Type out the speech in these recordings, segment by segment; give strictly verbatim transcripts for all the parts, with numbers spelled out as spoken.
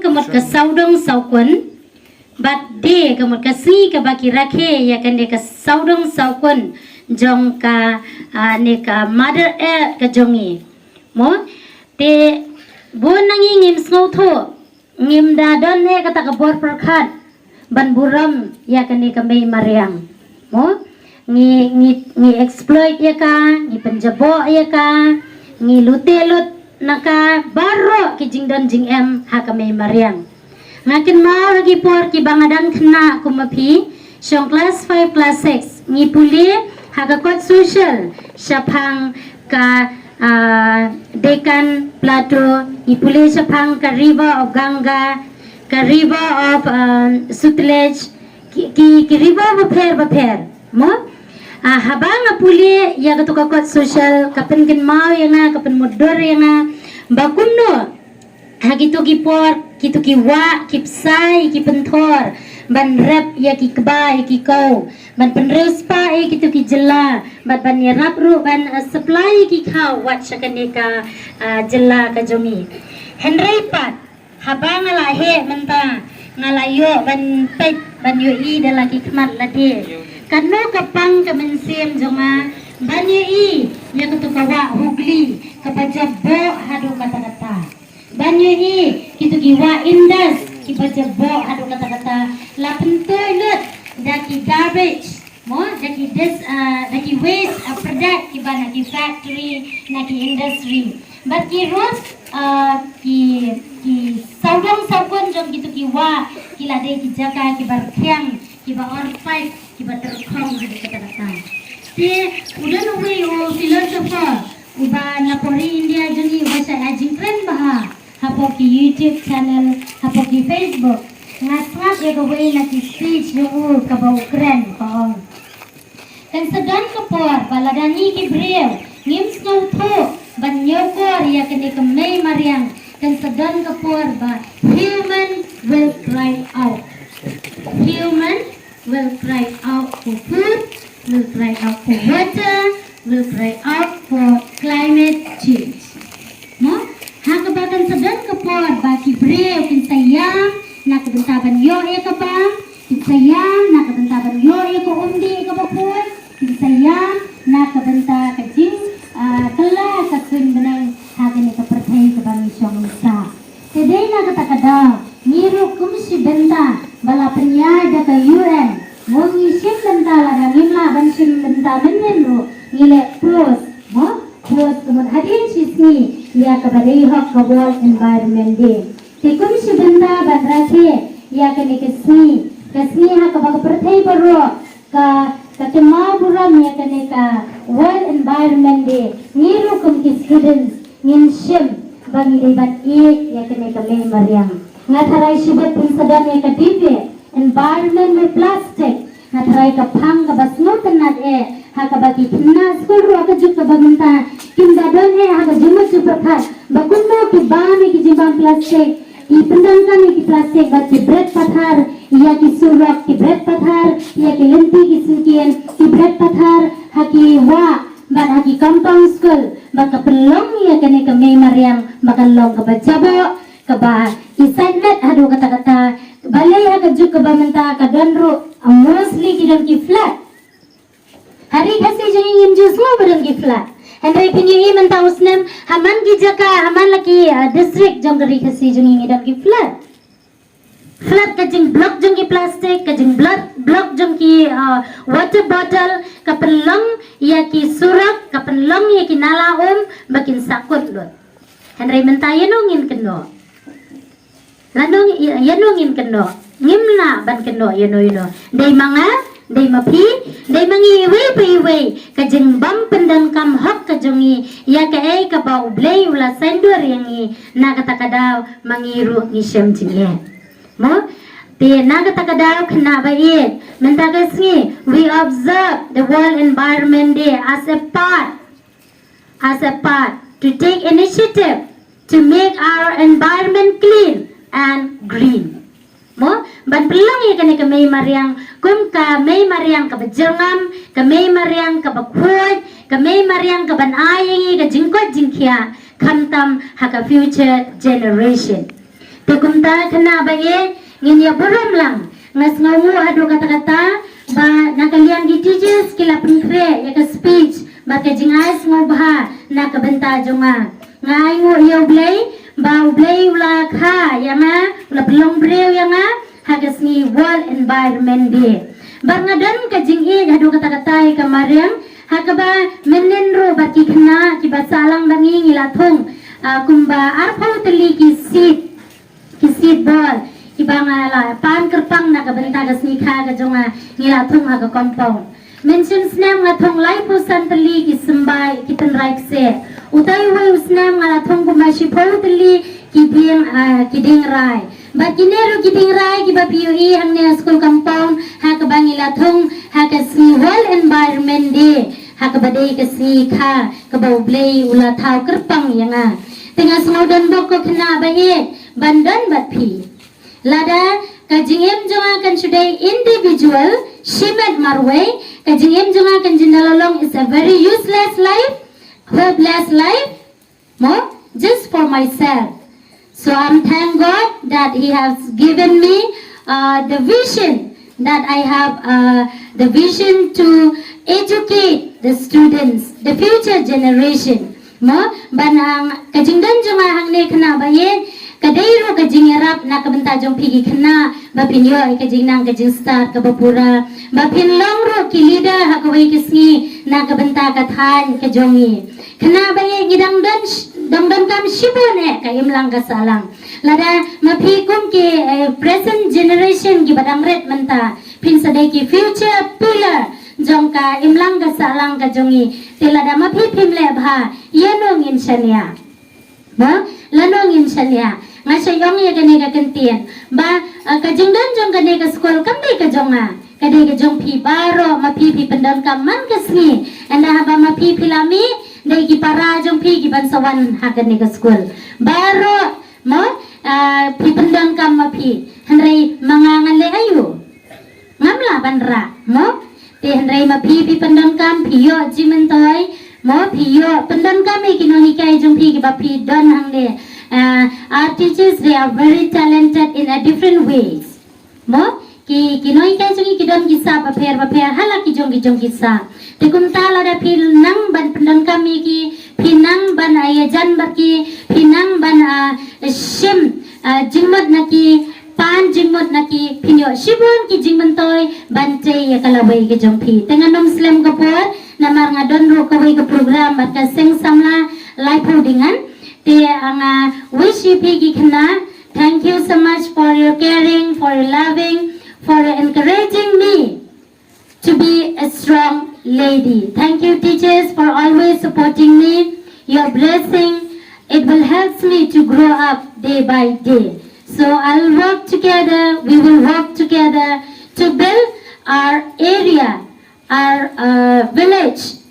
Mut ka sawdong sawkun, bad de ka mut ka sngi kaba ki rakhe ïa kane ka sawdong sawkun jong ka, ah, ne ka Mother Earth ka jong ngi. Mo, te bun na ngi ngim sngewthuh, ngim da don eh kata ka bor pyrkhat ban burom ïa kane ka mei mariang. Mo, ngi, ngi, ngi exploit ïa ka, ngi pynjaboh ïa ka, ngi lute lut na ka baroh ki jingdon jingem ha ka mei mariang. Nga kynmaw ha ki por kiba nga dang khynnah kum ma phi, shong class five, class six, ngi pule ha ka kot social shaphang ka, ah, Deccan Plateau, ngi pule shaphang ka River of Ganga, ka River of, ah, Sutlej, ki, ki, ki river bapher bapher. Mo? Ah, haba nga pule ïa katu ka kot social, ka pynkynmaw ïa nga, ka pynmutdur ïa nga ba kumno ha kitu ki por, kitu ki wah, ki pynshai, ki pynthor ban rep ïa ki kba, ïa ki kaw, ban pynriewspah ïa kitu ki jylla, bad ban ïarap ruh ban, eh, supply ïa ki khaw wat sha kane ka, eh, jylla ka jong ngi. Hynrei pat, haba nga la heh mynta, nga la ïoh ban peit, ban ïohi da la ki khmat lade. Katno ka pang ka mynsiem jong nga ban ïohi ïa katu ka wah Hooghly kaba jaboh haduh katta katta. Ban ïohi kitu ki wah Indus kiba jaboh haduh katta katta, la pyntoit lut da ki garbage, mo, da ki dis, ah, da ki waste, ah, product kiba na ki factory, na ki industry. Bad ki rud, ah, ki, ki sawdong sawkun jong kitu ki wah ki la dei ki jaka kiba rkhiang, kiba orphaid, kiba tyrkhong haduh katta katta. Te u don uwei u philosopher uba na pori India jong ngi uba shah ai jingkren bha hapoh ki YouTube channel, hapoh ki Facebook. Nga sngap ïa kawei na ki speech jong u kaba u kren, ka ong: Kan sa don ka por ba lada ngi ki briew ngim sngewthuh ban ñiewkor ïa kane ka mei mariang, kan sa don ka por ba human will cry out. Human will cry out for food, will cry out for water, will cry out for climate change. Mo? Ha kaba kan sa don ka por ba ki briew kin sa ïam na ka bynta ban ïoh ïa ka bam, kin sa ïam na ka bynta ban ïoh ïa ka umdih kaba khuid, kin sa ïam na ka bynta ka jing, ah, kylla ka suiñ bneng ha kane ka pyrthei kaba ngi shong ngi sah. Te dei na kata ka daw ngi ruh kum shi bynta ba la pynïaid da ka U N. Mo, ngi shim bynta, lada ngim lah ban shim bynta mynhynnin ruh ngi leh post, mo, post ka mut hadien shi sngi ïa kaba dei hok ka World Environment Day. Te kum shi bynta ban rakhe ïa kane ka sngi, ka sngi ha kaba ka pyrthei baroh ka, ka kynmaw burom ïa kane ka World Environment Day, ngi ruh kum ki students ngin shim ba ngi dei ban ïeit ïa kane ka mei mariang. Nga tharai shibit pynsadan ïa ka debate environment with plastic. Nga tharai ka phang kaba sngewtynnat eh ha kaba ki khynnah skul ruh ha ka juk kaba mynta kin da don eh ha ka jingmut jingpyrkhat ba kumno ki bam ïa ki jingbam plastic, ki pyndonkam ïa ki plastic bad ki bret pathar ïa ki surok, ki bret pathar ïa ki lynti ki syngkien, ki bret pathar ha ki wah bad ha ki compound skul, ba ka pynlong ïa kane ka mei mariang ba kan long kaba jaboh, kaba i sait met haduh katta katta. Balei ha ka juk kaba mynta ka don ruh, ah, mostly ki don ki flood. Ha Ri Khasi jong ngi ngim ju sngew ba don ki flood. Hynrei phin ïohi mynta u snem ha man ki jaka, ha man la ki, ah, district jong ka Ri Khasi jong ngi ngi don ki flood. Flood ka jingblock jong ki plastic, ka jingblock, block jong ki, ah, water bottle, ka pynlong ïa ki surok, ka pynlong ïa ki nala um ba kin sahkut lut. Hynrei mynta ïano ngin kynnoh? Lano ngi-, ïa-, ïano ngin kynnoh? Ngim lah ban kynnoh ïano ïano. Dei ma nga, dei ma phi, dei ma ngi iwei pa iwei, ka jingbym pyndonkam hok ka jong ngi ïa kaei kaba U Blei u la saiñdur ïa ngi, na kata ka daw ma ngi ruh ngi shem jingeh. Mo? Te na kata ka daw khynnah ba ïeit, mynta ka sngi we observe the World Environment Day as a part, as a part to take initiative to make our environment clean and green. Mo, ban pynlong ïa kane ka mei mariang kum ka mei mariang kaba jyrngam, ka mei mariang kaba khuid, ka mei mariang kaban ai ïa ngi ka jingkoit jingkhiah khamtam ha ka future generation. Te kumta khynnah ba ïeit, ngin ïa burom lang. Nga sngewnguh haduh katta katta ba na ka liang ki teachers ki la pynkhreh ïa ka speech bad ka jingai sngewbha na ka bynta jong nga. Nga ainguh ïa U Blei ba U Blei u la kha ïa nga, u la pynlong briew ïa nga ha ka sngi World Environment Day. Bad nga don ka jingïeit haduh katta katta ïa ka mariang ha kaba mynnin ruh bad ki khynnah kiba sah lang bad ngi, ngi la thung, ah, kumba arphew tylli ki seed, ki seed ball kiba nga la pan kyrpang na ka bynta ka sngi kha ka jong nga, ngi la thung ha ka compound. Mynshem snem nga thung laiphew san tylli ki symbai ki tynrai kseh. Utai uwei u snem nga la thung kumba shiphew tylli ki dieng, ah, ki dieng rai. Bad kine ruh ki dieng rai kiba phi ïohi hangne ha school compound ha kaba ngi la thung ha ka sngi World Environment Day, ha kaba dei ka sngi kha kaba U Blei u la thaw kyrpang ïa nga. Te nga sngewdon bok ko khynnah ba ïeit ban don bad phi. Lada ka jingim jong nga kan shu dei individual, shimet marwei, ka jingim jong nga kan jin da la long, it's a very useless life, hopeless life, mo, just for myself. So I'm thank God that He has given me, uh, the vision that I have, uh, the vision to educate the students, the future generation. Mo, ban, ah, ka jingdon jong nga hangne khynnah ba ïeit, ka dei ruh ka jingïarap na ka bynta jong phi ki khynnah, ba phin ïoh ïa ka jingnang ka jingstad kaba pura, ba phin long ruh ki leader ha kawei ka sngi na ka bynta ka thaiñ ka jong ngi. Khynnah ba ïeit, ngi dang don sh-, dang donkam shibun eh ka imlang ka sahlang. Lada ma phi kum ki, eh, present generation kiba dang rit mynta, phin sa dei ki future pillar jong ka imlang ka sahlang ka jong ngi. Te lada ma phi phim leh bha, ïano ngin shaniah? Mo, lano ngin shaniah? Nga shait ong ïa kane ka kyntien ba, ah, ka jingdon jong kane ka skul kam dei ka jong nga, ka dei ka jong phi baroh. Ma phi phi pyndonkam man ka sngi, ynda haba ma phi phi la mih, dei ki para jong phi ki ban sa wan ha kane ka skul baroh. Mo, ah, phi pyndonkam ma phi, hynrei ma nga ngan leh aïu? Ngam lah ban rah, mo? Te hynrei ma phi phi pyndonkam, phi ïoh jingmyntoi, mo, phi ïoh pyndonkam ïa ki nonghikai jong phi kiba phi don hangne. Ah, our teachers, they are very talented in a different ways. Mo, ki, ki nonghikai jong ngi ki don ki sap bapher bapher ha la ki jong ki jong ki sap. Te kumta lada phi nang ban pyndonkam ïa ki, phi nang ban, ah, ïajan bad ki, phi nang ban, ah, shim, ah, jingmut na ki, pan jingmut na ki, phin ïoh shibun ki jingmyntoi ban trei ïa ka lawei ka jong phi. Te ngan ym slem ka por namar nga don ruh kawei ka program bad ka seng samla laiphew dyngan. Te, ah, nga wish ïa phi ki khynnah, thank you so much for your caring, for your loving, for your encouraging me to be a strong lady. Thank you, teachers, for always supporting me. Your blessing, it will help me to grow up day by day. So I'll work together, we will work together to build our area, our, uh, village,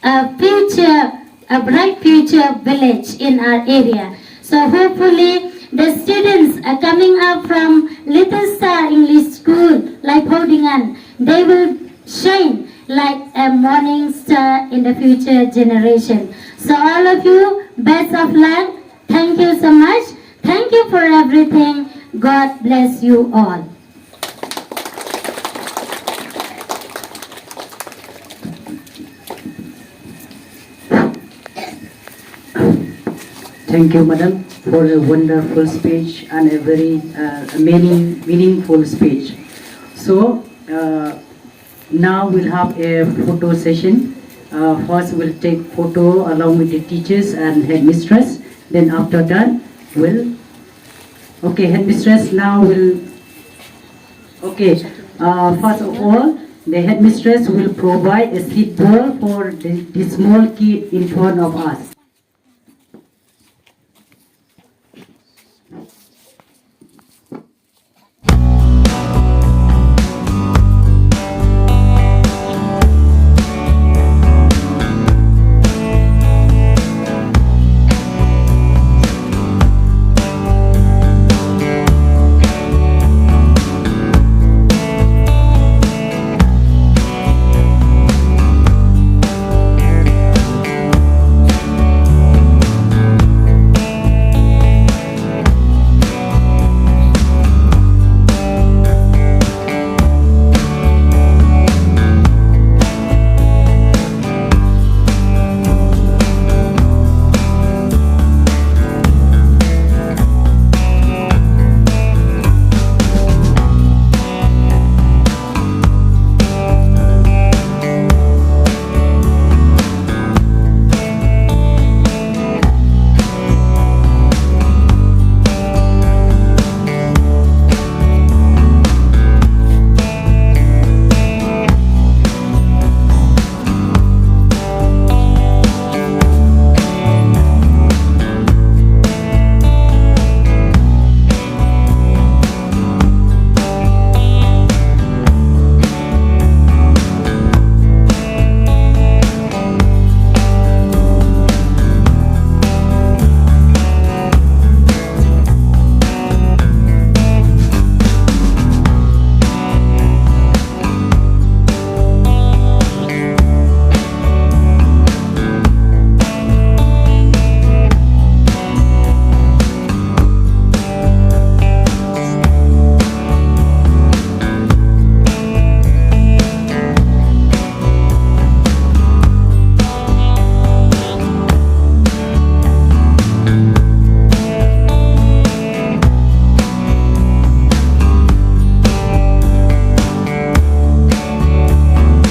a future, a bright future village in our area. So hopefully the students are coming up from Little Star English School, Laiphew Dyngan, they will shine like a morning star in the future generation. So all of you, best of luck. Thank you so much. Thank you for everything. God bless you all. Thank you, madam, for a wonderful speech and a very, uh, meaning, meaningful speech. So, uh, now we'll have a photo session. Uh, first, we'll take photo along with the teachers and headmistress. Then after that, we'll, okay, headmistress now will, okay, uh, first of all, the headmistress will provide a seat ball for the, the small kid in front of us.